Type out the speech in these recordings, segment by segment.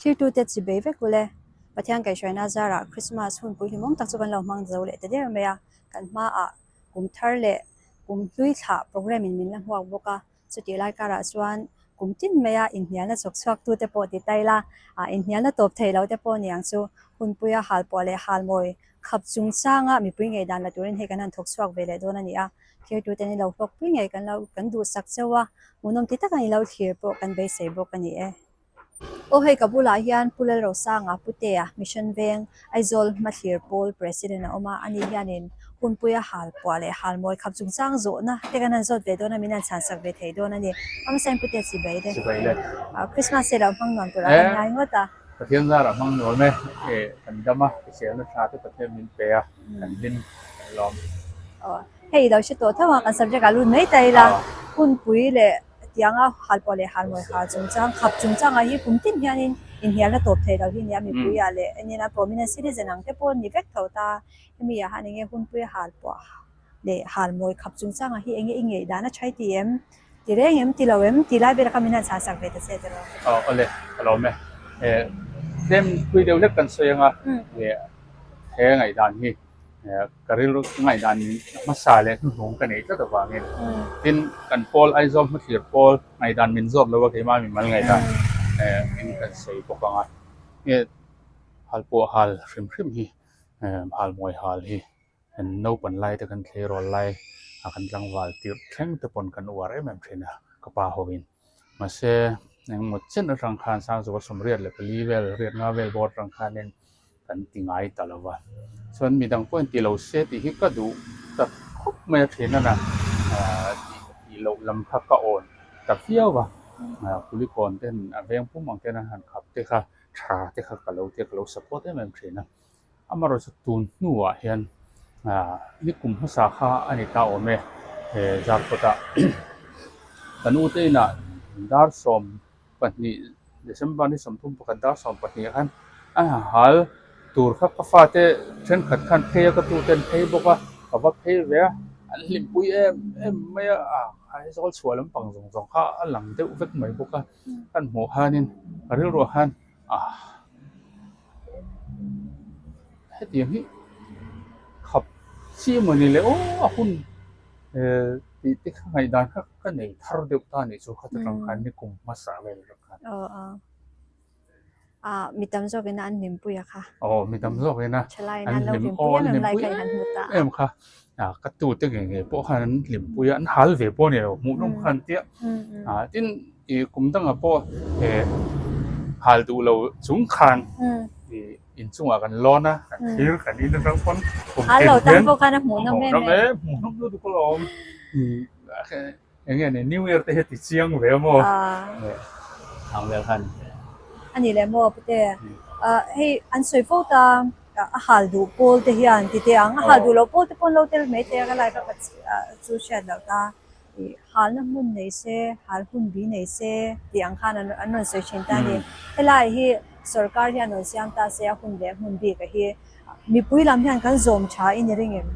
Thirtute chi bei vek ule. Pathian kaihhruaina zarah Krismas hun puihlimawm tak chu kan lo hmang zo leh ta der mai a. Kan hmaah kum thar leh kum hlui thlah programme in min la hmuak bawk a. Chutih lai karah chuan kum tin maia inhnialna chawk chhuak tute pawh ti ta ila, inhnialna tawp thei lo te pawh niang chu hunpuia halpuah leh halmawi khap chungchanga mipui ngaihdan la turin hei kan han thawk chhuak ve leh dawn a ni a. Thirtute ni lo hlawkpui ngei kan lo kan duhsak chauh a, hmuhnawm ti taka ni lo thlir pawh kan beisei bawk a ni e. Aw hei ka bulah hian Pu Lalrosanga Putea Mission Veng Aizawl Hmathlir Pawl President a awm a, ani hianin hunpuia halpuah leh halmawi khap chungchang zawhna te kan han zawt ve dawn a, min han chhansak ve thei dawn a ni. Amasa in Putea chibai le. Chibai le. Christmas te lo hmang nuam turah kan ngai ngawt a. Pathian zarah hmang nuam e, kan dam a, hriselna tha te Pathian min pe a. kan hlim kan lawm. Aw hei ilo hre tawh tho a kan subject ah lut mai ta ila hunpui leh tianga halpuah leh halmawi hal chungchang khap chungchang ah hi kum tin hianin inhnialna tawp thei lo hi nia mipui ah leh enina prominent citizen ang te pawh ni vek tho ta hemi ah hian enge hunpui halpuah leh halmawi khap chungchang ah hi enge i ngeih dan a tha i ti em ti reng em ti lo em ti lai vel kha min han chhansak ve ta che tiraw. Aw awle ka lawm e tlem pui deuh hlek kan sawi anga He ngaihdan hi ka rilru ngaihdan hmasa leh hnuhnung ka neih tlat avangin tin kan pawl Aizawl hmathlir pawl ngaihdan min zawt lo a keimah mimal ngaihdan in kan sawi bawk ang a nge halpuah hal hrim hrim hi halmawi hal hi kan naupan lai te kan tleirawl lai a kan tlangval tirh thleng te pawn kan uar em em thin a ka pa hovin. Mahse, engemaw chen atang khan Sangzuka 84 vel, riat nga vel bawr atang khanin kan ti ngai ta lo va. Chuan midang pawhin ti lo se tih hi ka duh ta khawp mai a thin a na, tih loh lam kha ka awn ta viau va. Kulikawn ten a veng pum ang ten an han khap te kha tha te kha ka lo tia ka lo support em em thin a. Amaherawhchu tun hnuah hian ni kum hmasa kha a ni ta awm e he Zarkawtah kan ute inah dar 12 December ni 31 dar 12 ah khan a hal tur kha ka fate thenkhat khan phei a ka tute an phei bawk a ka va phei ve a an hlimpui em em mai a Aizawl chhuah lampang zawng zawng kha a lang deuh vek mai bawk a kan hmuh khanin ka rilruah khan ah. Hetiang hi khap chi emaw ni le aw a hun eh tih te kha ngaihdan kha ka nei thar deuh ta anih chu khata tang khan ni kum hmasa vel rawh khan. Aw aw ah mi tam zawk ina an hlimpui a kha. Aw mi tam zawk ina an hlim aw an hlimpui em em kha ah ka tute ngei ngei pawh khan an hlimpui a an hal ve pawh a ni lo hmuhnawm khan tia ah tin Ih kum dangah pawh eh hal duh lo chung khan ih inchungah kan lawn a kan thlir kan in atang pawn kum Hal lo tin hian tan pawh khan a hmuhnawm em hmuhnawm em. e hmuhnawm lutuk alawm ih eng nge ni new year te hi a ti chiang ve a maw Ah. eh ang vel khan. A ni leh maw pute ah hei an sawi fo ta a hal duh pawl te hian ti teh ang a hal duh loh pawl te pawh an lo tel mai thei a ka lai kha ka chu hriat loh ta. Ih halna hmun nei se, hal hun bi nei se tih ang khan an an rawn sawi thin ta a ni. Helai hi sorkar hian rawn siam ta se a hun leh hmun bik a hi mipui lam hian kan zawm tha i ni ring em?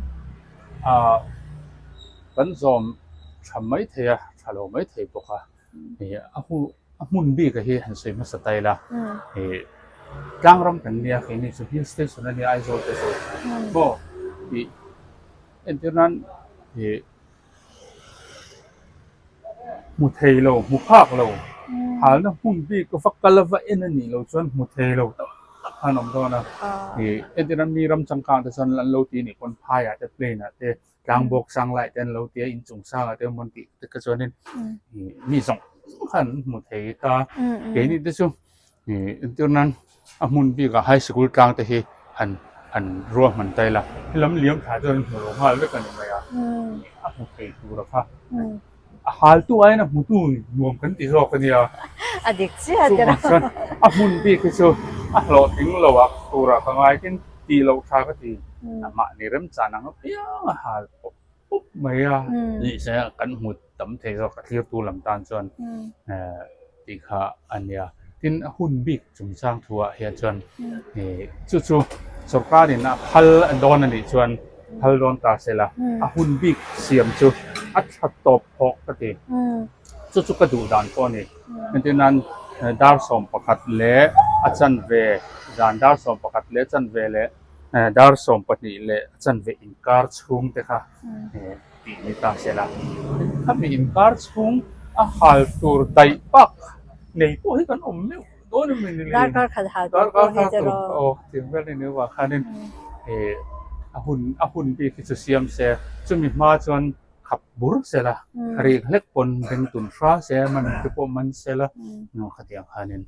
Ah kan zawm tha mai thei a, tha lo mai thei bawk a. Ih a hu a hmun bik a hi han sawi hmasa ta ila ih tlangram kan nia keini chu hill station a nia Aizawl te chu maw ih entir nan ih Hmu thei lo, hmu phak lo. Halna hmun bik va kal a va en a nih loh chuan hmu thei lo tak tak khan a awm dawn a. Ih entir an mi ram changkang te chuan an lo ti nih pawn phaiah te plane ah te tlangbawk sang lai te an lo ti a inchung sangah te awm an tih te kha chuanin ih mi zawng zawng khan an hmu thei ta. Keini te chu Ih entir nan a hmun bikah high sikul tlang te hi han han ruahman ta ila helam liam thla chuan hmu lo nghal vek a ni mai a a hmu thei tur a kha a hal tu aiin a hmu tu nuam kan ti zawk a nia a dik chiah te chuvang chuan a hmun bik hi chu a hlawhtling lo ah turah ka ngai tin tih loh tha ka ti mahni remchan ang apiang a hal pawh. Pup mai a nih se kan hmu tam thei zawk a thlirtu lam tan chuan eh tih kha a nia. Tin a hun bik chungchang thuah hian chuan ih chu chu sorkarin a phal dawn a nih chuan phal dawn ta se la a hun bik siam chu a tha tawp phawk ka ti. Chu chu ka duh dan pawh a ni. Entir nan dar 11 leh a. A chanve zan dar 11 leh chanve leh dar 12 leh a chanve inkar chhung te kha tih ni ta se la. Khami inkar chhung a hal tur daih bak nei pawh hi kan awm meuh dawn em ni le? Darkar khat hal tur pawh hi te rawh. Aw tiang vel a ni avang khanin a hun a hun bik hi chu siam se chumi hma chuan khap bur se la rik hlek pawn beng tun hra se man te pawh man se la khatiang khanin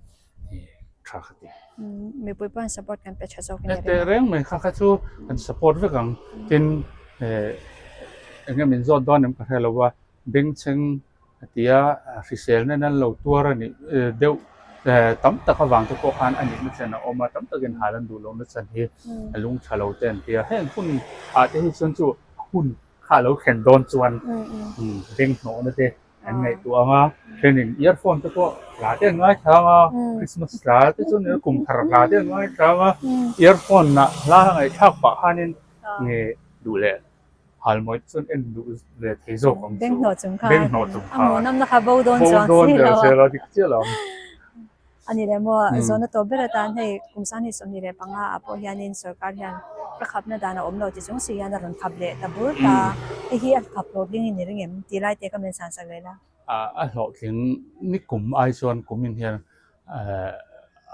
tha kha ti. Mipui pawhin support kan pe tha zawk in a ring. Teh reng mai kha kha chu kan support vek ang. Tin eng nge min zawt dawn em ka hre lo a, bengchheng a ti a, hrisel nen an lo tuar a nih deuh tam tak avang te pawh khan a nihna chen a awm a, tam takin hal an duh lohna chan hi a lung tha lo te an ti a. Heng hun ah te hi chuan chu hun kha a lo thlen dawn chuan beng hnawhna te an ngaihtuah ang a, thenin earphone te pawh hla te an ngaithla ang a, Christmas hla te chu nia kum thar hla te an ngaithla ang a, earphone ah hla a ngaihthlak pah khanin nge duh leh halmawi te chuan en duh ve thei zawk ang chu. Beng hnawh chung khan. Beng hnawh chung khan. A hmuhnawmna kha bo dawn chuang si lo a. Bo dawn der zel a dik chiah lo ang. A ni leh maw, zawhna tawp ber atan hei kum 2025 ah pawh hianin sorkar hian ka khapna dan a awm lo ti chung si hian a rawn khap leh ta bur ta. Hei hi a khap hlawhtling in i ring em? Tih lai te ka men san sak leh la. A hlawhtling ni kum ai chuan kumin hian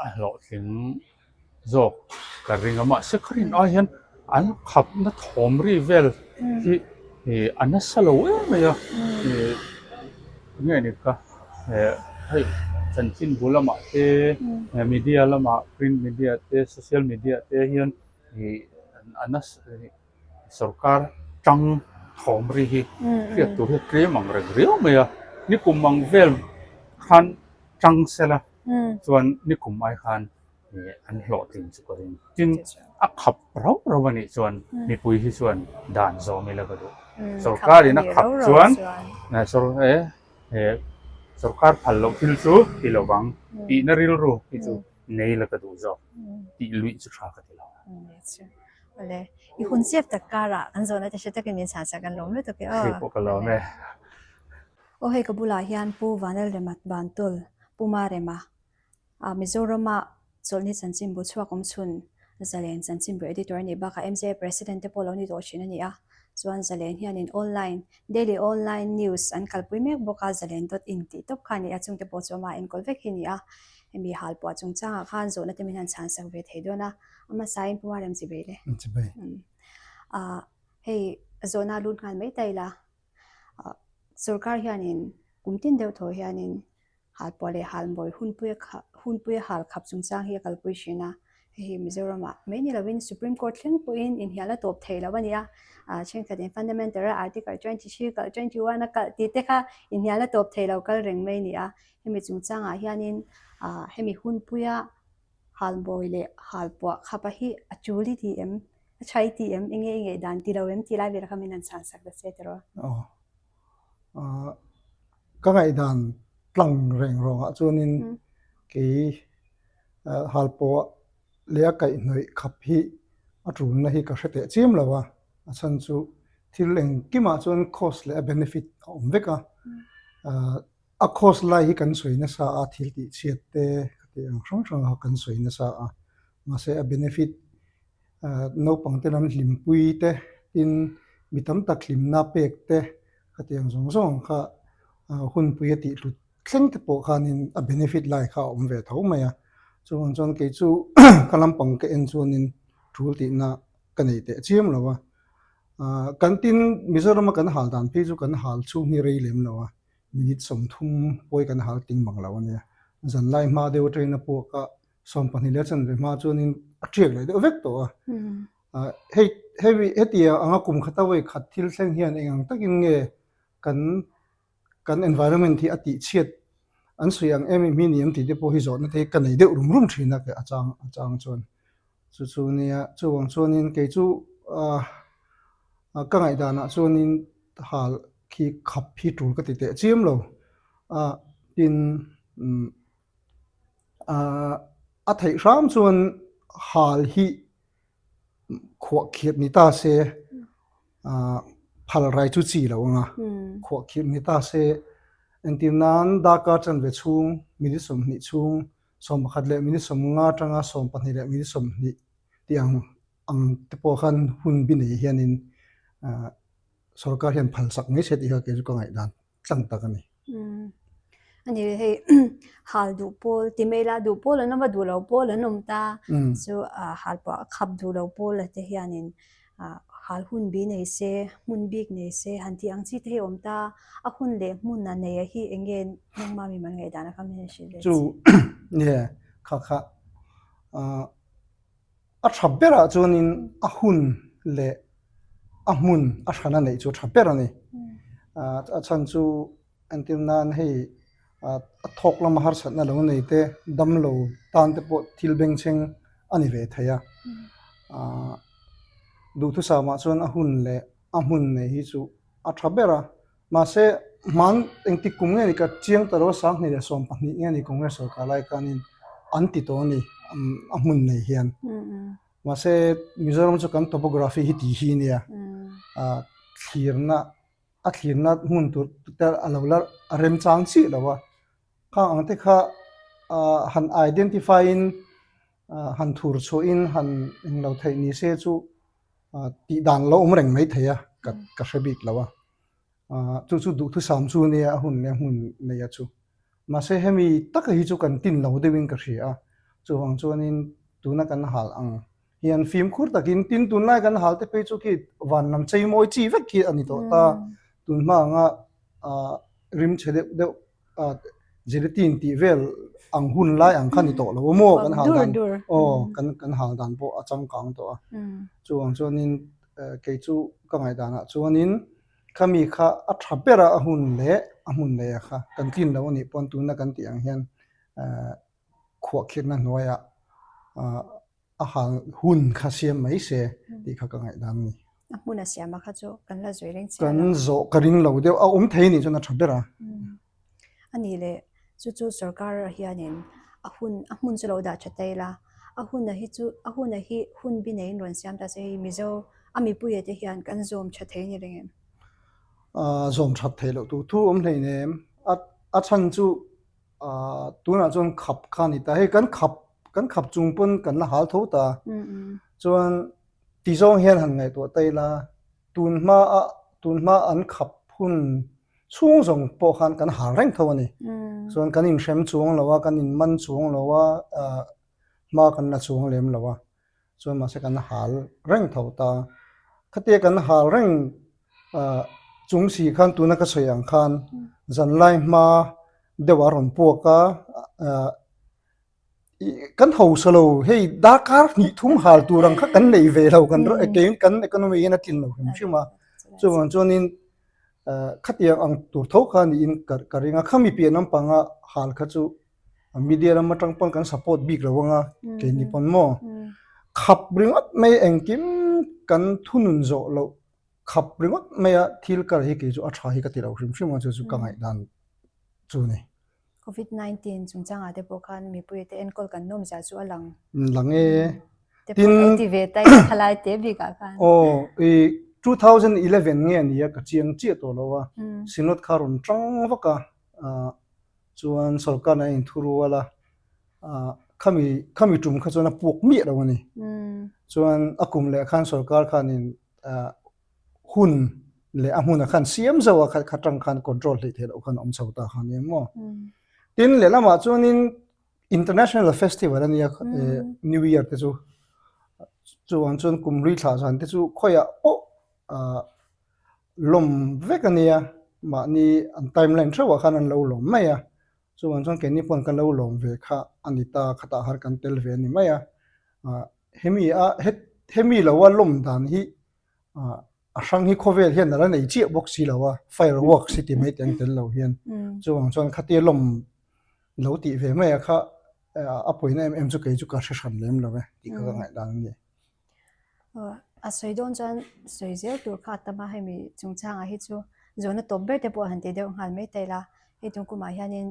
a hlawhtling zawk ka ring a mahse ka rin ai hian an khapna thawm ri vel hi ih a nasa lo em mai a ih enge ni ka eh hei chanchin bu lamah te media lamah print media te social media te hian ih a nasa sorkar tang thawm ri hi hriat tur hi a tlem ang reng riau mai a nikum ang vel khan tang sela. Chuan nikum ai khan an hlawhtling chu ka ring. Tin, a khap rau rau a nih chuan mipui hi chuan dan zawm ila ka duh. Sorkarin a khap chuan sorkar phal loh thil chu ti lo vang tihna rilru hi chu nei la ka duh zawk. Tih luih chu tha ka ti lo. Awle, i hun chiap tak karah kan zawhna te hre takin min chhan sak kan lawm lutuk e aw. Hei pawh ka lawm e. Aw hei ka bulah hian Pu Vanlalrema Bantul, Pu Marema, ah Mizorama chawlhni chanchinbu chhuak awm chhun Zalen chanchinbu editor a nih bakah MZA President te pawh lo ni tawh thin a ni a. Chuan Zalen hianin online, daily online news an kalpui mek bawk a, Zalen dot in tih tawp kha a ni a, chungte pawh chu amah enkawl vek hi a ni a. Hemi halpuah chungchangah khan zawhna te min han chhansak ve thei dawn a, a hmasain Pu Marem chibei le. Chibei. Ah hei zawhna lut nghal mai ta ila. Sorkar hianin kum tin deuh thaw hianin halpuah leh halmawi hunpuia kha hunpuia hal khap chungchang hi a kalpui thin a, hei hi Mizoramah mai ni lovin Supreme Court thleng pawhin inhnial a tawp thei lo a ni a, ah thenkhatin Fundamental Article 23 kalh 21 a kalh tih te kha inhnial a tawp thei lo kal reng mai a ni a, hemi chungchangah hianin ah hemi hunpuia halmawi leh halpuah khapa hi a tul i ti em? A tha i ti em? Enge i ngaih dan ti lo em? Tih lai vel kha min han chhan sak ta se tiraw? Aw. Ka ngaih dan tlang reng rawngah chuanin kei halpawh leh a kaihhnawih khap hi a tulna hi ka hre teh chiam lo a. A chhan chu thil engkimah chuan cost leh a benefit a awm vek a. A cost lai hi kan sawi nasa a, thil tih chhiat te ka tih ang hrang hrang kha kan sawi nasa a. Mahse a benefit naupang te lam hlimpui te tin mi tam tak hlimna pek te ka tih ang zawng zawng ang kha hunpui a tih hlut thleng te pawh khanin a benefit lai kha a awm ve tho mai a. Chuvang chuan kei chu ka lampang ka en chuanin tul tihna ka nei teh chiam lo a. Kan tin Mizorama kan hal dan phei chu kan hal chhung hi rei lem lo a. Minute 30 pawi kan hal ting bang lo a nia. Zanlai hma deuh atangin a puak a, 12 leh chanve hma chuanin a tiak leh deuh vek tawh a. Hei hei hetia anga kum khata vawi khat thil thleng hian eng ang takin nge kan kan environment hi a tih chhiat an sawi ang em em hi ni em tih te pawh hi zawhna te hi ka nei deuh rum rum thin a a chang a chang chuan. Chu chu nia chuvang chuanin kei chu ka ngaihdanah chuanin hal khi khap hi tul ka ti teh chiam lo a tin a theih hram chuan hal hi khuah khirh ni ta se phal rai chu chi lo anga khuah khirh ni ta se entir nan darkar chanve chhung minute 20 chhung. 11 leh minute 15 atanga 12 leh minute 20 tih ang ang te pawh khan hun bi nei hianin sorkar hian phal sak mai se tih kha kei chu ka ngaihdan tlang tak a ni. A ni hei hal duh pawl ti mai la duh pawl an awm a duh lo pawl an awm ta chu hal pawh a khap duh lo pawl te hianin hal hun bi nei se hmun bik nei se han tih ang chi te hi a awm ta a hun leh hmun a nei a hi eng nge nangmah mi man ngaihdan a kha min han hrilh leh chu nge kha kha A tha berah chuanin a hun leh a hmun a hrana neih chu a tha ber a ni. A chhan chu entir nan hei a thawk lama harsatna lo nei te, damlo tan te pawh thil bengchheng a ni ve thei a. Duhthusam-ah chuan a hun leh a hmun nei hi chu a tha ber a. Mahse, hman engtik kum nge ni ka chiang ta lo a, 2012 nge ni Congress sorkar lai khanin an ti tawh a ni a hmun nei hian. Mahse, Mizoram chu kan topography hi ti hi nia, thlirna a thlirna hmun tur te a lo la remchang chiah lo a. Khang ang te kha han identify in han thur chhuahin han englo theih ni se chu tih dan lo awm reng mai thei a, ka hre bik lo a. Chu chu duhthusam chu nia a hun leh a hmun nei a chu. Mahse hemi taka hi chu kan tin lo deuhin ka hria a, chuvang chuanin tuna kan hal ang hian fimkhur takin tin tunlai kan hal te phei chu khi van lam chei mawi chi vek khi a ni tawh ta. Tun hma anga rim chhe deuh deuh gelatin tih vel ang hun lai ang kha ni tawh lo a maw kan hal dan aw kan kan hal dan pawh a changkang tawh a. Chuvang chuanin kei chu ka ngaihdanah chuanin khami kha a tha ber a a hun leh a hmun leh a kha kan tlin lo a nih pawn tuna kan tih ang hian khuahkhirhna hnuaiah a hal hun kha siam mai se tih kha ka ngaihdan a ni. A hmun a siam a kha chu kan la zui ring chiah lo. Kan zawh ka ring lo deuh a awm thei nih chuan a tha ber a. A nih leh chu chu sorkar hianin a hun a hmun chu lo dah tha ta ila a hun a hi chu a hun a hi hun bi neiin rawn siam ta se hei Mizo a mipuia te hian kan zawm tha thei ni reng em? Zawm that theih loh tur thu awm hleinem a a chhan chu tunah chuan khap kha a ni ta hei kan khap kan khap chung pawn kan la hal tho ta chuan ti zawng hian han ngaihtuah ta ila tun hma a tun hma an khap hun chhung zawng pawh khan kan hal reng tho a ni chuan kan inhrem chuang lo a kan inman chuang lo a hma kan la chuang lem lo a. Chuan mahse kan hal reng tho ta. Khatia kan hal reng chung si khan tuna ka sawi ang khan zanlai hma deuh a rawn puak a, kan hausa lo hei darkar hnih thum hal tur ang kha kan nei ve lo kan kan economy hian a tlin lo hrim hrim a. Chuvang chuanin khatiang ang tur tho kha niin ka ring a, khami piah lampanga hal kha chu Media lam atang pawn kan support bik lo anga keini pawn maw khap ringawt mai engkim kan thunun zawh loh khap ringawt mai a thil kal hi kei chu a tha hi ka ti lo hrim hrim a chu chu ka ngaihdan chu a ni. Covid 19 chungchangah te pawh khan mipui te enkawl kan nawm zia chu a lang. Lang e. Te pawh lo ti ve ta i thalai te bikah khan. Aw i 2011 nge a nia ka chiang chiah tawh lo a Synod kha rawn tang vak a Chuan sorkar a inthu rual a, khami khami tum kha chuan a puak miah lo a ni. Chuan a kum leh khan sorkar khanin hun leh a hmunah khan siam zauh a, kha tang khan control hleih theih loh khan a awm chho ta kha a ni ang maw. Tin, lehlamah chuanin international festival a nia New Year te chu, chuvang chuan kum hlui thlah zan te chu khawiah pawh lawm vek a nia, mahni an timeline theuhah khan an lo lawm mai a, chuvang chuan keini paw'n kan lo lawm ve kha a ni ta, khatah har kan tel ve a ni mai a, ah hemi a hemi loa lawm dan hi ah a hrang hi khawvel hian a la nei chiah bawk si lo a, fireworks hi ti mai te ang tel lo hian, chuvang chuan khatia lawm lo tih ve mai a kha a pawina em em chu kei chu ka hre hran lem lo e tih kha ka ngaihdan a ni. A sawi dawn chuan sawi zel tur kha a tam a, hemi chungchangah hi chu zawhna tawp ber te pawh han ti deuh nghal mai ta ila, hei tum kumah hianin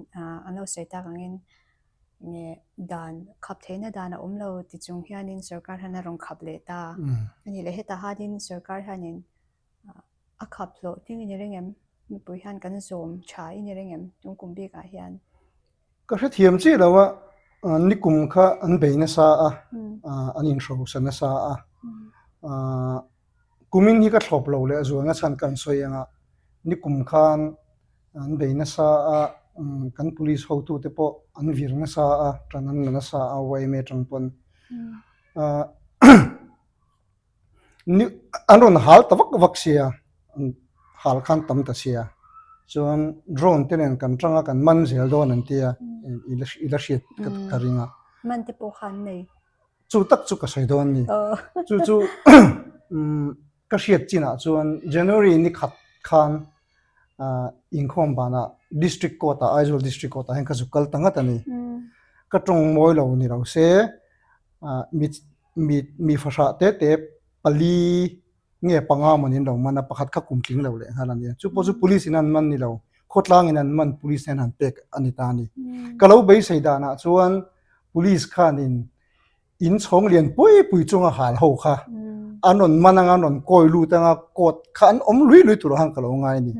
an lo sawi tak angin nge dan khap theihna dan a awm lo ti chung hianin sorkar hian a rawn khap leh ta a ni leh hetah hanin sorkar hianin a khap hlawh tling i ni reng em? Mipui hian kan zawm tha i ni reng em tum kum bikah hian? Ka hrethiam chiah lo a. Nikum kha an bei nasa a, an inhrosa nasa a. Kumin hi ka thlawp lo leh zualna chhan kan sawi anga nikum khan an bei nasa a, kan police hotute pawh an vir nasa a, tan an la nasa a yma atang pawn. Ni an rawn hal ta vak vak sia, an hal khan tam ta sia. Chuan drone te nen kan tanga kan man zel dawn an tia i la i la hriat ka ring a. Man te pawh kha an nei. Chu tak chu ka sawi dawn a ni. Chu chu ka hriat chinah chuan January ni khat khan inkhawm banah District Court ah Aizawl District Court ah hian ka zuk kal ta ngat a ni. Ka tawng mawi lo ni lo se mi Mi mi fahrah te te pali nge panga mawn in lo man a, pakhat kha kum tling lo leh nghal a nia. Chu pawh chu police in an man ni lo, khawtlang in an man police hian han pek a ni ta a ni. Ka lo beisei danah chuan police khanin in chhawng lian pui pui chunga hal ho kha an rawn man anga an rawn kawi lut anga court kha an awm lui lui turah khan ka lo ngai a ni.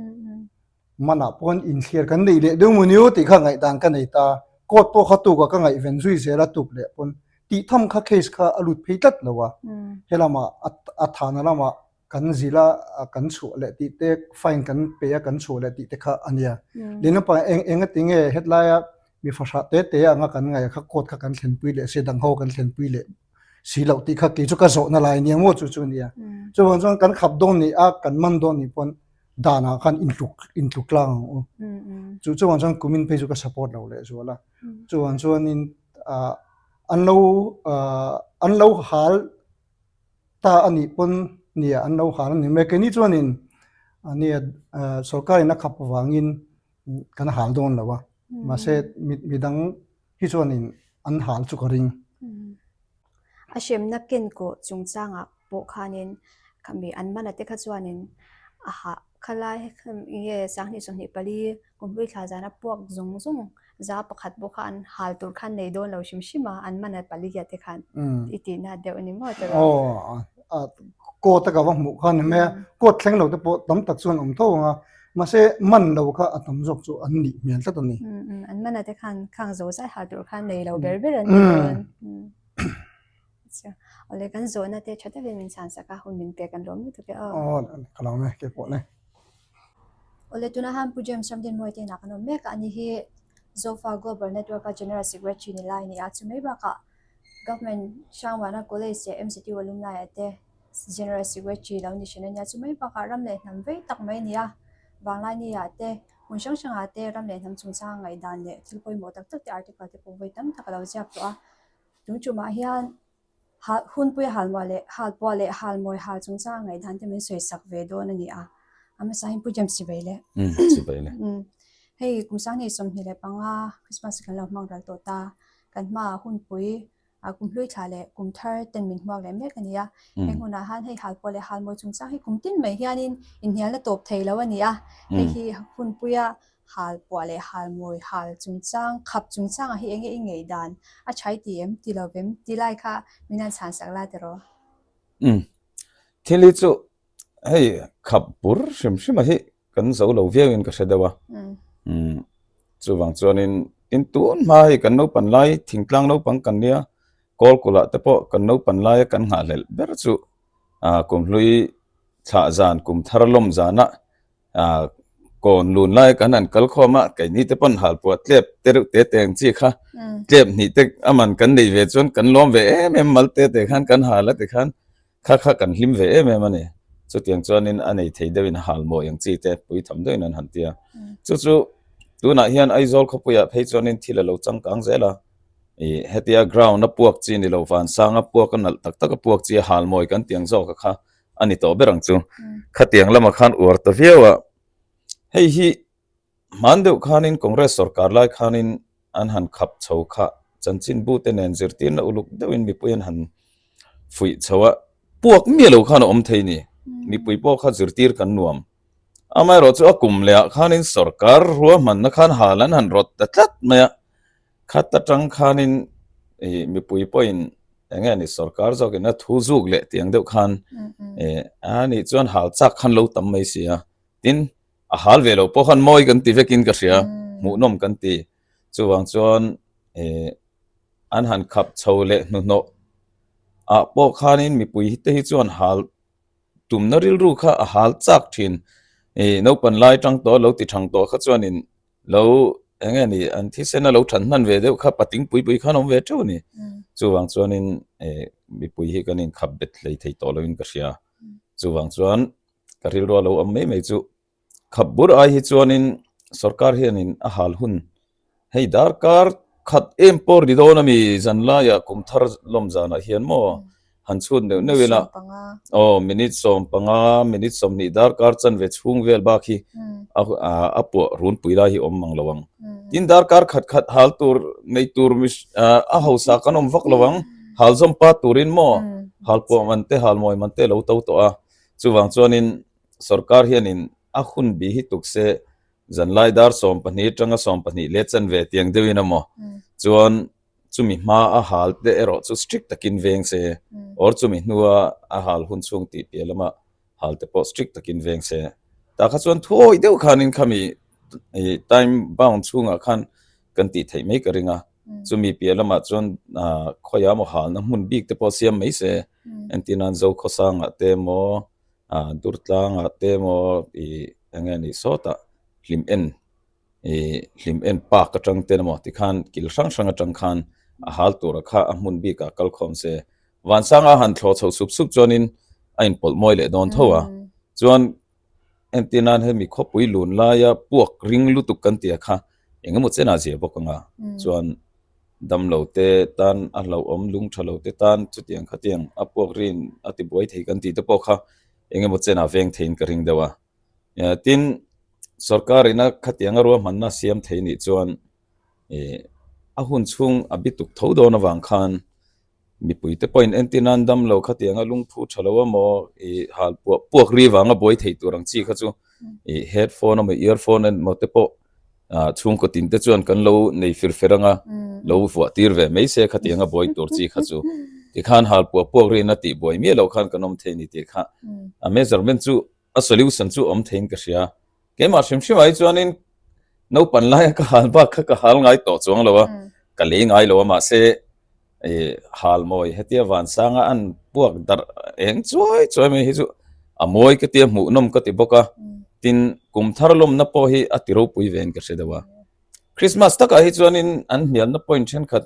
Manah pawn inthlir kan neih leh deuh maw ni aw tih kha ngaihdan ka nei ta. Court pawh kha tuk a ka ngaihven zui zel a tuk leh pawn tih tham kha case kha a lut phei tlat lo a. Helamah a thana lamah kan zil a kan chhuah leh tih te fine kan pe a kan chhuah leh tih te kha a nia. Leh naupang eng eng ati nge hetlai a mi fahrah te te anga kan ngaih kha court kha kan thlenpui leh se dang ho kan thlenpui leh si loh tih kha kei chu ka zawhna lai nia maw chu chu a nia. Chuvang chuan kan khap dawn ni a kan man dawn ni pawn danah khan intluk intluk tlang ang u. Chu chuan chuan kumin phei chu ka support lo leh zual a. Chuan chuanin ah an lo ah an lo hal ta a nih pawn nia an lo hal a ni mai. Keini chuanin nia sorkarin a khap avangin kan hal dawn lo a. Mahse midang hi chuanin an hal chu ka ring. A hremna ken kawh chungchangah pawh khanin khami an mana te kha chuanin a hah khalai nge 2024 kumhlui thla zana puak zawng zawng za pakhat pawh kha an hal tur khan nei dawn lo hrim hrim a an mana pali ah te khan i tihna deuh a ni maw tiraw? Aw court a ka va hmuh khan ni mai a court thleng lo te pawh tam tak chuan awm tho ang a mahse man lo kha a tam zawk chu an nih hmel tlat a ni. An mana te khan khang zo zai hal tur khan nei lo ber ber an ni dawn. Awle kan zawhna te tha takin min chhan sak a, hun min pek an lawm lutuk e aw. Aw ka lawm e kei pawh le. Awle tuna han Pu James Ramdinmawii te inah kan awm mek a, ani hi Zofa Global Network a General Secretary ni lai a ni a, chu mai bakah Government Hrangvana College leh MZU alumni ah te General Secretary lo ni hran a nia, chu mai bakah ram leh hnam vei tak mai a ni a, Vanglaini ah te hmun hrang hrang ah te ram leh hnam chungchang ngaihdan leh thil pawimawh tak tak te article te pawh vawi tam tak a lo ziak tawh a. Tun tumah hian hal hunpui halmuah leh halpuah leh halmawi hal chungchang ngaihdan te min sawi sak ve dawn a ni a. A hmasa hian Pu James Chibai le. Umm Chibai le. Umm hei kum 2025 Christmas kan lo hmang ral tawh ta. Kan hmaah hunpui ah kum hlui thla leh kum thar ten min hmuak leh mek a ni a. Heng hunah han hei halpuah leh halmawi chungchang hi kum tin mai hianin inhnialna tawp thei lo a ni a. Hei hi hunpuia Hal puah leh hal mawi hal chungchang, khap chungchangah hi enge i ngei dan a chhai ti em, ti lo vem, ti lai kha min han chhan sak la tiraw? Umm, thil hi chu hei khap bur hrim hrim a hi kan zo lo viau in ka hre deuh a. Umm, chuvang chuanin tin tun hma hei kan naupan lai thingtlang naupang kan nia, Kawlkulh ah te pawh kan naupan laia kan nghahhlelh ber chu ah kumhlui thlah zan kum thar lawm zana Ah kawn lun lai kan han kal khawm a, keini te pawn halpuah tlep te reuh te te ang chi kha tlep hnih te a man kan neih ve chuan kan lawm ve em em mal te te khan kan hal a tikhan kha kha kan hlim ve em em a ni. Chutiang chuanin a nei thei deuhin a hal mawi ang chi te pui tham deuhin an han ti a. Chu chu tunah hian Aizawl khawpuiah phei chuanin thil a lo changkang zel a, ih hetia ground a puak chi ni lo vansanga puak a nalh tak tak a puak chi a hal mawi kan tih ang zawk a kha a ni tawh ber ang chu. Khatiang lamah khan uar ta viau a, hei hi hman deuh khanin Congress sorkar lai khanin an han khap chho kha chanchinbu te nen zirtirna uluk deuhin mipui an han fuih chho a, puak miah lo khan a awm thei ni. Mipui pawh kha zirtir kan nuam. Amaherawhchu a kum lehah khanin sorkar ruahmanna khan hal an han rawt ta tlat mai a. Khat atang khanin ih mipui pawhin eng nge ni sorkar zawkin a thu zuk leh tiang deuh khan ih a nih chuan hal chak khan lo tam mai si a, tin a hal ve lo pawh khan mawi kan ti vekin ka hria hmuhnawm kan ti chuvang chuan ih. an han khap chho leh hnuhnawh ah pawh khanin mipui te hi chuan hal tumna rilru kha a hal chak thin. Ih naupan lai tang tawh lo ti thang tawh kha chuanin lo eng nge ni an thisen a lo than hman ve deuh kha patling pui pui khan awm ve teuh a ni. Chuvang chuanin ih mipui hi kan inkhap bet hlei thei tawh loin ka hria. Chuvang chuan ka rilru a lo awm mai mai chu Khap bur ai hi chuanin sorkar hianin a hal hun hei darkar khat em pawh ri dawn a mi zanlaiah kum thar lawm zanah hian maw han chhut neuh neuh ila aw minute 15 minute 20 darkar chanve chhung vel bak hi a puah runpui lai hi awm mang lo ang. Tin darkar khat khat hal tur nei tur a hausa kan awm vak lo ang hal zawm pat turin maw hal puah man te hal mawi man te a lo to tawh a chuvang chuanin Sorkar hianin a hun bi hi tuk se zanlai dar 12 atanga 12 leh chanve tiang deuhin a maw? Chuan chumi hma a hal te erawh chu strict takin veng se or chumi hnua a hal hun chhung tih piah lama hal te pawh strict takin veng se. Tah kha chuan thuawi deuh khanin khami time bound chhungah khan kan tih theih mai ka ring a. Chumi piah lamah chuan khawiah emaw halna hmun bik te pawh siam mai se entir nan Zokhawsangah te emaw ah Durtlangah te emaw ih eng nge ni sawtah hlim en ih hlim en park atang te emaw tikhan kil hrang hrang atang khan a hal tura kha a hmun bikah kal khawm se Vansanga han thlawh chho sup sup chuanin a inpawlh mawi leh dawn tho a chuan entir nan hemi khawpui lun laia puak ring lutuk kan tih a kha eng emaw chenah zia bawk anga chuan damlo te tan a hlauhawm lung tha lo te tan chutiang khatiang a puak rin a ti buai thei kan tih te pawh kha eng emaw chenah veng theiin ka ring deuh a. Tin, sorkar ina khatianga ruahmanna siam thei nih chuan ih a hun chhung a bi tuk tho dawn avang khan Mipui te pawhin entir nan dam lo khatianga lungphu tha lo emaw ih hal puah puak ri vanga buai thei tur ang chi kha chu ih headphone emaw earphone emaw te pawh ah chhungkaw tin te chuan kan lo nei fir fer anga lo vuah tir ve mai se khatianga buai tur chi kha chu tikhan hal puah puak rin a tih buai miah loh khan kan awm thei ni tih kha a measurement chu a solution chu awm theiin ka hria. Keimah hrim hrim ah hi chuanin naupan laia ka hal bak kha ka hal ngai tawh chuang lo a, ka lei ngai lo a mahse ih hal mawi hetia vansanga an puak darh eng chuai chuai mai hi chu a mawi ka tia hmuhnawm ka ti bawk a, tin kum thar lawmna pawh hi a ti ropui ve in ka hre deuh a. Christmas takah hi chuanin an hnialna point thenkhat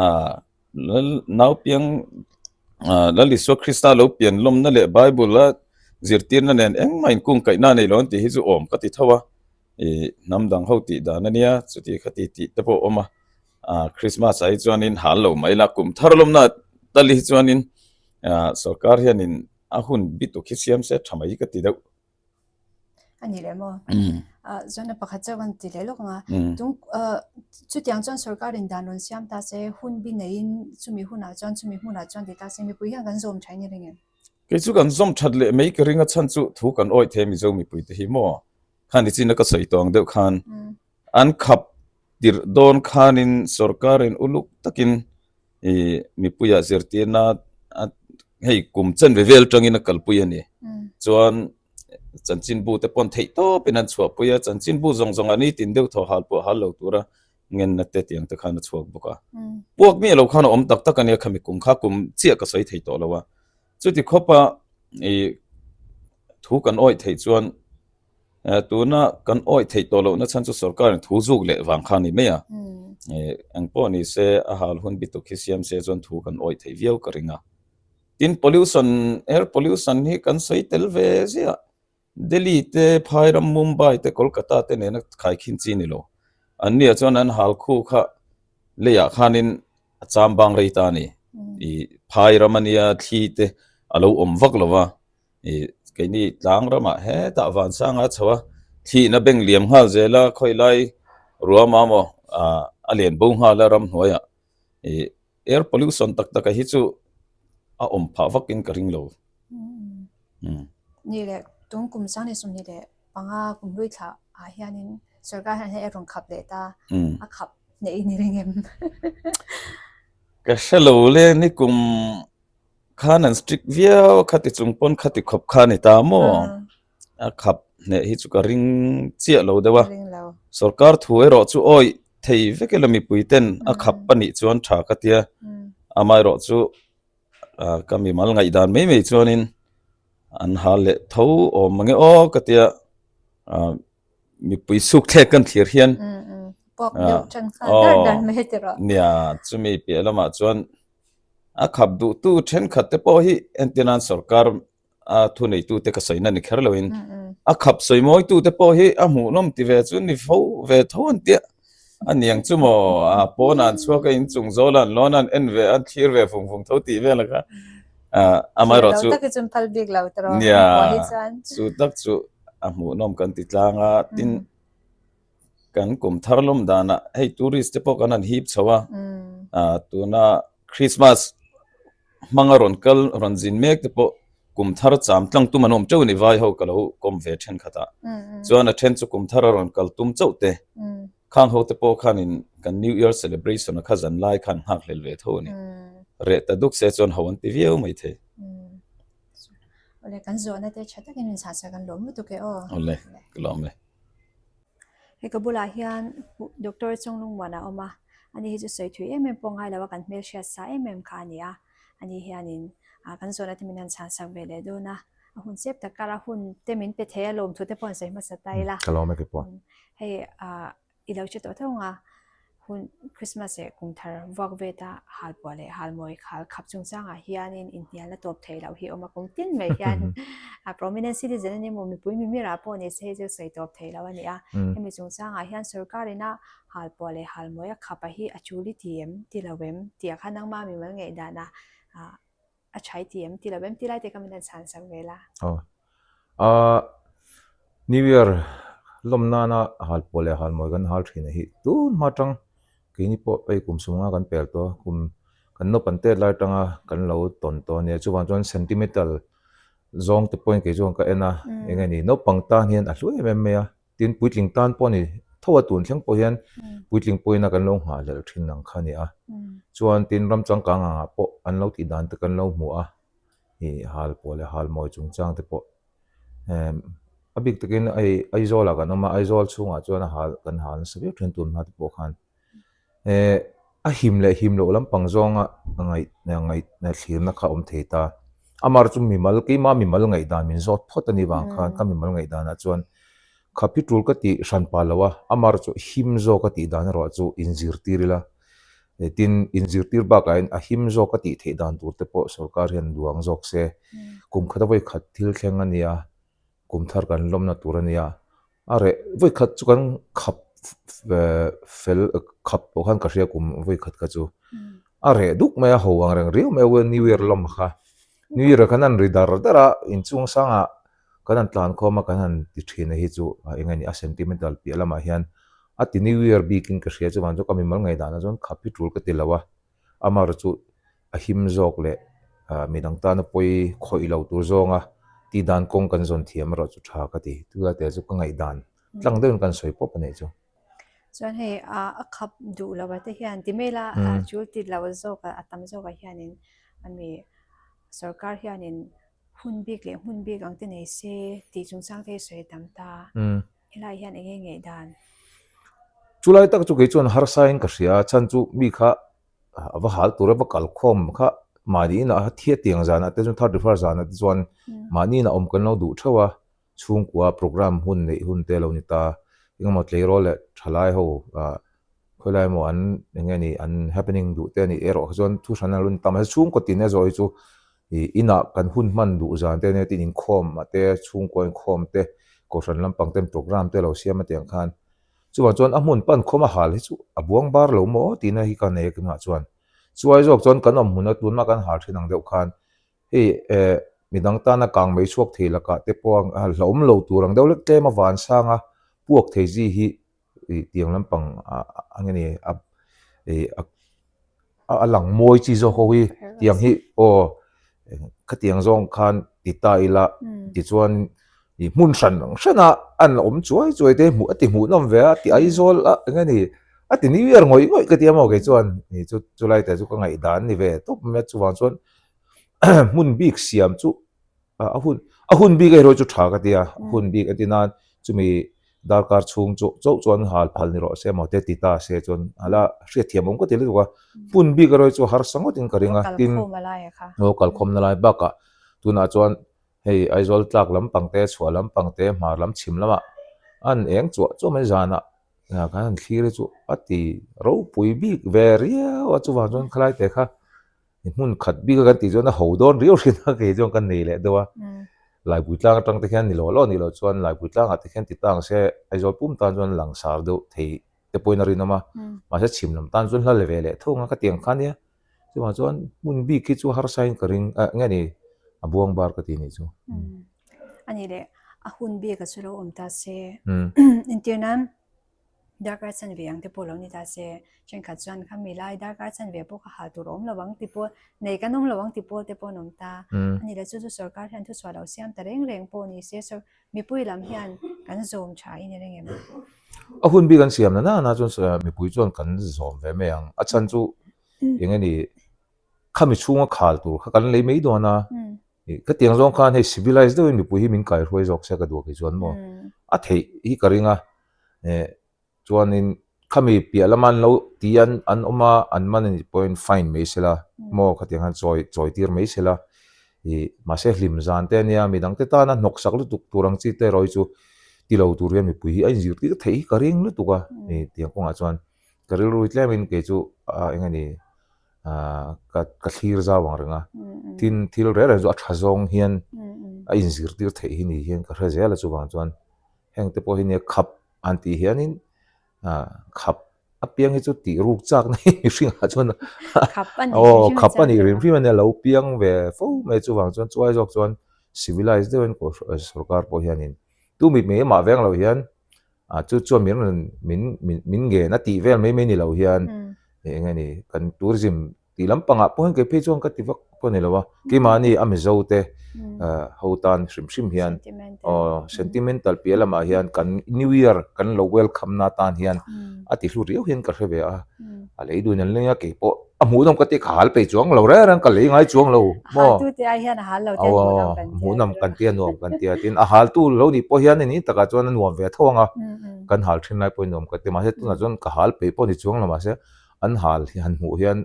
ah Lal naupiang Lal Isua Krista lo pian lawmna leh Bible a zirtirna nen engmah inkungkaihna a nei lo an tih hi chu awm ka ti tho a, ih hnam dang ho tih dan a nia chuti kha ti tih te pawh a awm a, ah Christmas ah hi chuanin hal lo mai la kum thar lawmna tal hi chuanin ah sorkar hianin a hun bituk hi siam se tha mai ka ti deuh. A ni leh maw? Chuan a pakhat chauh kan ti leh lawk ang a. Tung chutiang chuan sorkarin dan rawn siam ta se, hun bi neiin chumi hunah chuan chumi hmunah chuan ti ta se mipui hian kan zawm thain i ring em? Kei chu kan zawm that leh mai ka ring a chhan chu thu kan awih thei Mizo mipui te hi maw? Khan nichin a ka sawi tawh ang deuh khan an khap tirh dawn khanin sorkarin uluk takin ih mipuiah zirtirna hei kum chanve vel tangin a kalpui a ni. Chuan chanchinbu te pawn theih tawpin an chhuahpui a, chanchinbu zawng zawng ah nitin deuh thaw hal pawh hal lo tura ngenna te tiang te khan a chhuak bawk a. Puak miah lo khan a awm tak tak a nia khami kum kha kum chiah ka sawi thei tawh lo a. Chuti khawpa ih thu kan awih theih chuan Tuna kan awih theih tawh lohna chhan chu sorkarin thu zuk leh vang kha a ni mai a. Eng pawh ni se a hal hun bituk hi siam se chuan thu kan awih theih viau ka ring a. Tin pollution, air pollution hi kan sawi tel ve ziah. Delhi te, Phairam, Mumbai te, Kolkata te nena khaikhin chi ni lo. Annia chuan an hal khu kha leiah khanin a cham bang rei ta a ni. Phairam ania thli te a lo awm vak lo va. Ih keini tlang ramah hetah vansanga a chho a, thlihna beng liam nghal zel a, khawi lai ruama maw ah a len bo nghal a ramhnuaiah ih air pollution tak taka hi chu a awm phah vakin ka ring lo. Ni leh tung kum sang ni 20 leh panga kum hlui thlah ah hianin sorkar hian hei a rawn khap leh ta, a khap hneih i ni reng em? Ka hre lo le ni kum Khan an strict viau a khati chung pawn khati khawp kha a ni ta maw? A khap hneh hi chu ka ring chiah lo deuh a. Sorkar thu erawh chu awi. thei vek ila mipui ten a khap a nih chuan tha ka tia amaherawh chu ka mimal ngaihdan mai mai chuanin an hal leh tho awm mange aw ka tia mipui suk thlek kan thlir hian nia chumi piah lamah chuan a khap duhtu thenkhat te pawh hi entir nan sorkar a thuneitute ka sawina ni kher loin a khap sawi mawitute pawh hi a hmuhnawm ti ve chu ni fo ve tho an tia a niang chu maw a pawn an chhuak a inchung zawl an lawn an en ve an thlir ve vung vung tho tih vel a kha amaherawh chu nia chu tak chu a hmuhnawm kan ti tlang a tin kan kum thar lawm danah hei tourist te pawh kan han hip chho a ah tuna Christmas hmanga rawn kal rawn zin mek te pawh kum thar cham tlang tum an awm teuh a ni vai ho ka lo kawm ve thenkhat ah chuan a then chu kum thar a rawn kal tum chauh te khang ho te pawh khanin kan new year celebration a kha zan lai khan nghak hlel ve tho a ni reh ta duk se chuan ho an ti viau mai thei. Awle kan zawhna te tha takin min chhahchah kan lawm lutuk e aw. Awle ka lawm e. Hei ka bulah hian Doctor Chawnglungmuan a awm a, ani hi chu sawi thui em em pawh ngai lo a kan hmelhriat sa em em kha a ni a, ani hianin kan zawhna te min han chhansak ve leh dawn a, a hun chep tak kar a hun te min pe thei a lawmthu te pawh an sawi hmasa ta ila. Ka lawm e kei pawh. Hei I lo hre tawh tho ang a, hun Christmas leh kum thar vuak vet a halpuah leh halmawi khal khap chungchangah hianin inhnialna tawp theih loh hi a awm a, kum tin mai hian a prominent citizen a ni maw mipui mimir-ah pawh ni se hei chu sawi tawp theih loh a ni a, hemi chungchangah hian sorkarin a halpuah leh halmawi a khap a hi a chul i ti em ti lo em tih ah khan nangma mimal ngaihdanah A chhai ti em ti lo em ti lai te kha min han chhan sak ve la. Aw. Ahh New Year lawm nana halpuah leh halmawi kan hal thin a hi tun hma tang keini pawh hei kum sumnga kan pel tawh a kum kan naupang tet lai atanga kan lo tawn tawh a nia chuvang chuan sentimental zawng te pawhin kei chuan ka en a eng nge ni naupang tan hian a hlu em em mai a. Tin, puitling tan pawh a ni tho a, tun thleng pawh hian puitling pawhin a kan lo nghahhlelh thin ang kha a ni a. Chuan tin ram changkang angah pawh an lo tih dan te kan lo hmu a, ih hal pawh leh hal mawi chungchang te pawh emm a bik takin hei Aizawlah kan awm a, Aizawl chhungah chuan a hal kan hal nasa viau thin tun hma te pawh khan. Eh a him leh him loh lampang zawnga ngaih ngaih thlirna kha a awm thei ta. Amar chu mimal keimah mimal ngaihdan min zawt phawt a nih vang khan ka mimal ngaihdanah chuan khap hi tul ka tih hran pah lo a, amar chu him zawk a tih dan erawh chu inzirtir ila. Tin, inzirtir bakah hian a him zawk a tih theih dan tur te pawh sorkar hian duang zawk se. Kum khat a vawikhat thil thleng a nia, kum thar kan lawmna tur a nia. A reh vawi khat chu kan khap fel khap pawh khan ka hria kum vawi khat kha chu a reh duk mai a ho ang reng riau mai a new year lawm kha new year ah khan an ri dar dar a inchung sangah kan han tlan khawm a kan han ti thin a hi chu eng nge ni a sentimental piah lamah hian a ti new year bikin ka hria chuvang chu ka mimal ngaihdan ah chuan khap hi tul ka ti lo a. Amar chu a him zawk leh midang tana pawi khawih lo tur zawnga tih dan kawng kan zawn thiam erawh chu tha ka ti. Tula te chu ka ngaihdan tlang deuhin kan sawi pawp a nih chu. Chuan hei a khap duh lo a te hian ti mai la chul ti lo zawk a tam zawk ah hianin ami sorkar hianin hun bik leh hmun bik ang te nei se tih chungchang te hi sawi tam ta. Helai hian eng nge ngeih dan? Chulai tak chu kei chuan harsa in ka hria a, chhan chu mi kha a va hal tur a va kal khawm kha mahni inah a thia tiang zanah te chuan 31st zanah te chuan mahni inah awm kan lo duh theuh a, chhungkua program hun neih hun te a lo ni ta, engemaw tleirawl leh thalai ho ah khawilai emaw an eng nge ni an happening duh te a nih erawh kha chuan thu hran a lo ni ta mahse chhungkaw tin a zawh hi chu Ih inah kan hun hman duh zan te ania tin inkhawm a te chhungkua inkhawm te kohhran lampang ten program te lo siam a tiang khan chuvang chuan a hmun pan khawm a hal hi chu a buang bar lo maw tihna hi ka nei a keimah chuan chuai zawk chuan kan awm hmun a tunah kan hal thin ang deuh khan hei eh midang tana kang mai chhuak thei lakah te pawh a hlauhawm lo tur ang deuh lek tlem a van sang a puak thei chi hi ih tiang lampang a nge ni a ih a lang mawi chi zawk ho hi tiang hi aw khatiang zawng khan ti ta ila tichuan ih hmun hran ang hran a an awm chuai chuai te hmuh a ti hmuh nawm ve a ti Aizawl a eng nge ni a ti new year ngawih ngawih ka ti a maw kei chuan ih chu chulai te chu ka ngaihdan a ni ve tawp mai a chuvang chuan hmun bik siam chu a hun a hun bik erawh chu tha ka ti a hun bik a ti nan chumi. Darkar chhung chu chauh chuan hal phal ni rawh se maw te ti ta se chuan hala hriatthiam awm ka ti lutuk a. Hmun bik erawh hi chu harsa ngawtin ka ring a, tin aw kalkhawmna lai bakah tunah chuan hei Aizawl tlak lampang te, chhuah lampang te, hmar lam chhim lamah an eng chuah chuah mai zanah kan han thlir hi chu a ti ropui bik ve riau a, chuvang chuan khalai te kha hmun khat bik a kan tih chuan a ho dawn riau hrin a kei chuan ka nei leh deuh a Laipui tlang atang te khian ni lo lo nih loh chuan Laipui tlangah te khian ti tang se Aizawl pum tan chuan langsar deuh thei te pawhin a rinawm a mahse chhim lam tan chuan hla le ve leh thung a ka tiang kha nia chuvang chuan hmun bik hi chu harsa in ka ring ah nge ni a buang bar ka ti nih chu. A nih leh a hun bik a chu lo awm ta se entir nan Darkar chanve ang te pawh lo ni ta se, thenkhat chuan kha mi lai darkar chanve pawh ka hal tur a awm lo ang ti pawh, nei kan awm lo ang ti pawl te pawh an awm ta. A ni le chu chu sorkar hian thuchhuah lo siam ta reng reng pawh ni se, mipui lam hian kan zawm tha i ni reng em? A hun bik an siam na na na chuan mipui chuan kan zawm ve mai ang. A chhan chu eng nge ni, khami chhunga khal tur kha kan lei mai dawn a, Ka tiang zawng khan hei civilized deuhin mipui hi min kaihruai zawk se ka duh kei chuan maw a theih hi ka ring a eh chuanin khami piah lama an lo ti an an awm a an man anih pawhin fine mai sela maw khatiang khan chawi chawi tir mai sela ih mahse hlim zan te ania midang te tana hnawksak lutuk tur ang chi te erawh hi chu ti lo tur hian mipui hi a inzirtir theih hi ka ring lutuk a ih tiang kawngah chuan ka rilru hi tlemin kei chu ah eng nge ni. ah ka ka thlir zau ang reng a tin thil reng reng chu a tha zawng hian a inzirtir theih hi ni hian ka hre zel a chuvang chuan heng te pawh hi nia khap an tih hianin ah khap apiang hi chu tih ruk chak na hi mihringah chuan aw khap a nih hrim hrim a nia lo piang ve fo mai chuvang chuan chuai zawk chuan civilized deuhin sorkar pawh hianin tu mit mei amah veng lo hian Ah chu chuan min rawn min min min ngen a tih vel mai mai ni lo hian eng nge ni kan tourism tih lampangah pawh hian kei phei chuan ka ti vak pawh a ni lo a keimahni a Mizo te ho tan hrim hrim hian aw sentimental piah lamah hian kan new year kan lo welcome na tan hian a ti hlu riau hian ka hre ve a a lei dun an leng a kei pawh a hmuhnawm ka ti ka hal peih chuang lo reng reng ka lei ngai chuang lo maw hal tu te ai hian a hal lo te hmuhnawm kan tia hmuhnawm kan tia nuam kan tia tin a hal tu lo nih pawh hian ni takah chuan a nuam ve tho ang a kan hal thin lai pawhin nuam ka ti mahse tunah chuan ka hal peih pawh ni chuang lo mahse an hal hi han hmuh hian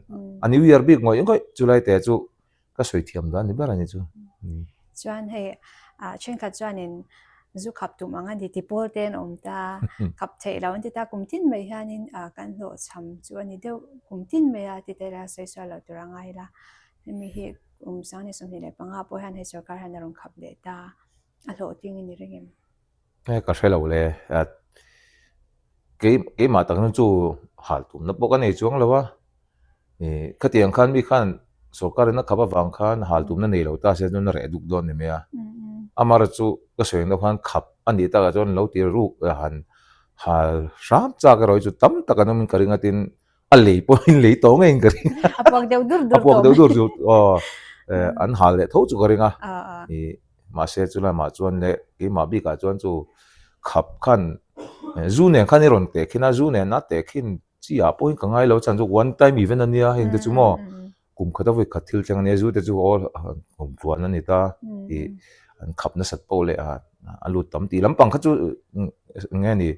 a new year bik ngawih ngawih chulai te chu ka sawi thiam dan ni ber a ni chu. Chuan hei ah thenkhat chuanin zu khap tum ang a ni ti pawl te an awm ta, khap theih lo an ti ta kum tin mai hianin ah kan hlawhchham chu a ni deuh kum tin mai a ti tel a sawi sual loh tur a ngai la. Hemi hi kum 2025 pawh hian hei sorkar hian a rawn khap leh ta, a hlawhtling i ni reng em? He ka hre lo le, kei keimah tak chu hal tumna pawh ka nei chuang lo a, ih khatiang khan mi khan sorkar in a khap avang khan hal tumna nei lo ta se chuan a reh duk dawn ni mai a, amaherawhchu chu ka sawi ang deuh khan khap a nih takah chuan lo ti ruk han hal hram chak erawh hi chu tam tak an awmin ka ring a tin a lei pawhin lei tawh ngeiin ka ring a, a puak deuh dur dur a puak deuh dur dur aw an hal leh tho chu ka ring a ih mahse chu lamah chuan leh keimah bikah chuan chu khap khan zu nen khan i rawn teh khin a zu nen a teh khin chi ah pawhin ka ngai lo chhan chu one time event a nia heng te chu maw kum khat a vawi khat thil thleng a nia zu te chu aw kum tluan a ni ta ih an khap nasat pawh leh a a lut tam tih lampang kha chu eng nge ni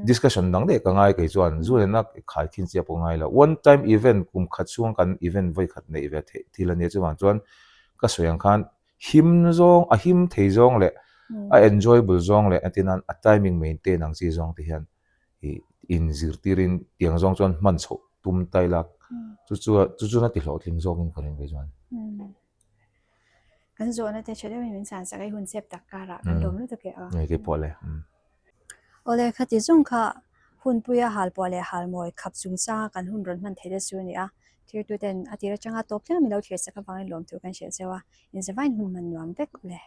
discussion dang daih ka ngai kei chuan zu nena khai khin chiah pawh ngai lo one time event kum khat chhunga kan event vawi khat neih ve theih thil a nia chuvang chuan ka sawi ang khan him zawng a him thei zawng leh a enjoyable zawng leh entir nan a timing maintain ang chi zawng te hian ih inzirtirin tiang zawng chuan hman chhoh tum ta ila chu chu chu chuan a ti hlawhtling zawkin ka ring kei chuan. Kan zawhna te tha deuhin min chhan sak a, i hun chep tak karah kan lawm lutuk e aw. Ngei te pawh le. Awle khati zawng kha hunpuia halpuah leh halmawi khap chungchanga kan hun rawn hman theih te chu a ni a, thirtuten a tir atanga tawp thleng min lo thlir sak avangin lawmthu kan hrilh cheu a, inzavain hun hman nuam vek awle.